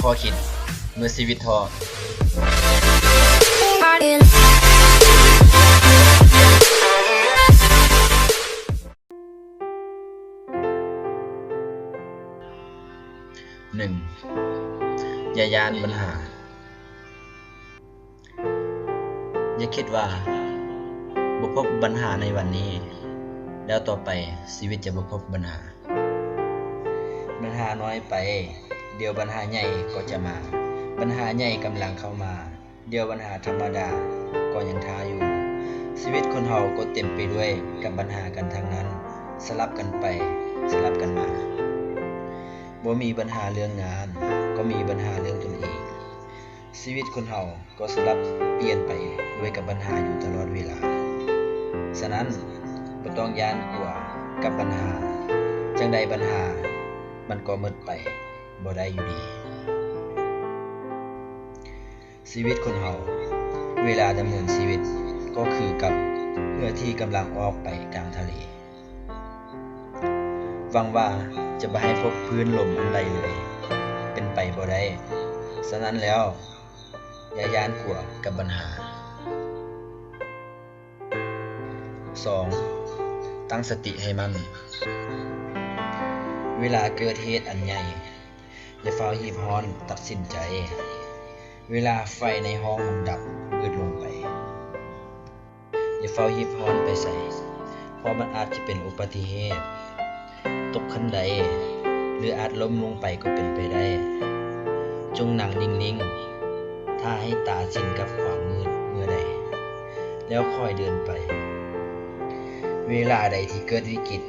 ຂໍ້ຄິດເມື່ອຊີວິດທໍ້. ໜຶ່ງ ຢ່າຢ້ານບັນຫາ. ຢ່າຄິດວ່າບໍ່ພົບບັນຫາໃນວັນນີ້ ແລ້ວຕໍ່ໄປຊີວິດຈະບໍ່ພົບບັນຫາ. ບັນຫານ້ອຍໄປ, ດຽວບັນຫາໃຫຍ່ກໍຈະມາ. ບັນຫາໃຫຍ່ກຳລັງເຂົ້າມາ, ດຽວບັນຫາທຳມະດາກໍຍັງຖ້າຢູ່. ຊີວິດຄົນເຮົາກໍເຕັມໄປດ້ວຍກັບບັນຫາກັນທັງນັ້ນ, ສະຫຼັບກັນໄປ, ສະຫຼັບກັນມາ. ບໍ່ມີບັນຫາເລື່ອງງານ, ກໍມີບັນຫາເລື່ອງຕົນເອງ. ຊີວິດຄົນເຮົາກໍສະຫຼັບປ່ຽນໄປດ້ວຍກັບບັນຫາຢູ່ຕະຫຼອດເວລາ. ສະນັ້ນ, ບໍ່ຕ້ອງຢ້ານກົວກັບບັນຫາ, ຈັ່ງໃດບັນຫາມັນກໍໝົດໄປບໍ່ໄດ້ຢູ່ດີ. ຊີວິດຄົນເຮົາ, ເວລາດຳເນີນຊີວິດກໍຄືກັບເຮືອທີ່ກຳລັງອອກໄປກາງທະເລ. ຫວັງວ່າຈະບໍ່ໃຫ້ພົບຄື້ນລົມອັນໃດເລີຍ, ເປັນໄປບໍ່ໄດ້. ສະນັ້ນແລ້ວ, ຢ່າຢ້ານກົວກັບບັນຫາ. ສອງ, ຕັ້ງສະຕິໃຫ້ໝັ້ນ. ເວລາເກີດເຫດອັນໃຫຍ່, ຢ່າຟ້າວຮີບຮ້ອນຕັດສິນໃຈ. ເວລາໄຟໃນຫ້ອງມັນດັບມືດລົງໄປ, ຢ່າຟ້າວຮີບຮ້ອນໄປໃສ, ເພາະມັນອາດຈະເປັນອຸບັດຕິເຫດ, ຕົກຂັ້ນໄດ ຫຼື ອາດລົ້ມລົງໄປກໍເປັນໄປໄດ້. ຈົ່ງນັ່ງນິ່ງໆ, ຖ້າໃຫ້ຕາຊິນກັບຄວາມມືດເມື່ອໃດ, ແລ້ວຄ່ອຍເດີນໄປ. ເວລາໃດທີ່ເກີດວິກິດ,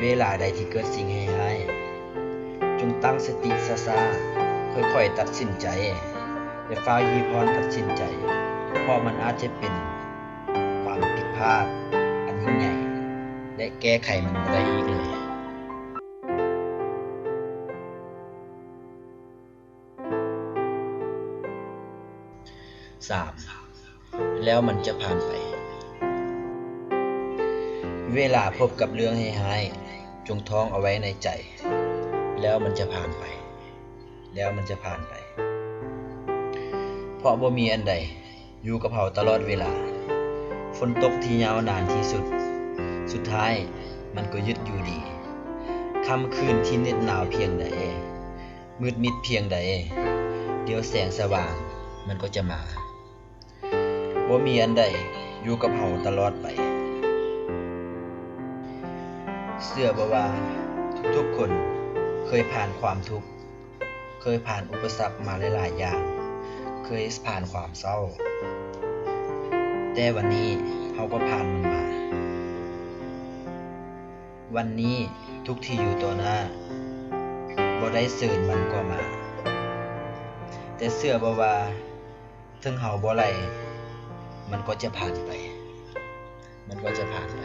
ເວລາໃດທີ່ເກີດສິ່ງຮ້າຍໆ, ຈົ່ງຕັ້ງສະຕິຊ້າໆ, ຄ່ອຍໆຕັດສິນໃຈ. ຢ່າຟ້າວຮີບຮ້ອນຕັດສິນໃຈ, ເພາະມັນອາດຈະເປັນຄວາມຜິດພາດອັນຍິ່ງໃຫຍ່ ແລະ ແກ້ໄຂມັນບໍ່ໄດ້ອີກເລີຍ. ສາມ ແລ້ວມັນຈະຜ່ານໄປ. ເວລາພົບກັບເລື່ອງຮ້າຍໆ, ຈົ່ງທ້ອງເອົາໄວ້ໃນໃຈ, ແລ້ວມັນຈະຜ່ານໄປ, ແລ້ວມັນຈະຜ່ານໄປ. ເພາະບໍ່ມີອັນໃດຢູ່ກັບເຮົາຕະຫຼອດເວລາ. ຝົນຕົກທີ່ຍາວນານທີ່ສຸດ, ສຸດທ້າຍມັນກໍຢຸດຢູ່ດີ. ຄ່ຳຄືນທີ່ເໜັບໜາວພຽງໃດ, ມືດມິດພຽງໃດ, ດຽວແສງສະຫວ່າງມັນກໍຈະມາ. ບໍ່ມີອັນໃດຢູ່ກັບເຮົາຕະຫຼອດໄປ. ເຊື່ອບໍ່ວ່າທຸກໆຄົນເຄີຍຜ່ານຄວາມທຸກ, ເຄີຍຜ່ານອຸປະສັກມາຫຼາຍໆຢ່າງ, ເຄີຍຜ່ານຄວາມເສົ້າ, ແຕ່ວັນນີ້ເຮົາກໍຜ່ານມັນມາ. ວັນນີ້ທຸກທີ່ຢູ່ຕໍ່ໜ້າ, ບໍ່ໄດ້ເຊີນມັນກໍມາ. ແຕ່ເຊື່ອບໍ່ວ່າ ເຖິງເຮົາບໍ່ໄລ່, ມັນກໍຈະຜ່ານໄປ, ມັນກໍຈະຜ່ານໄປ.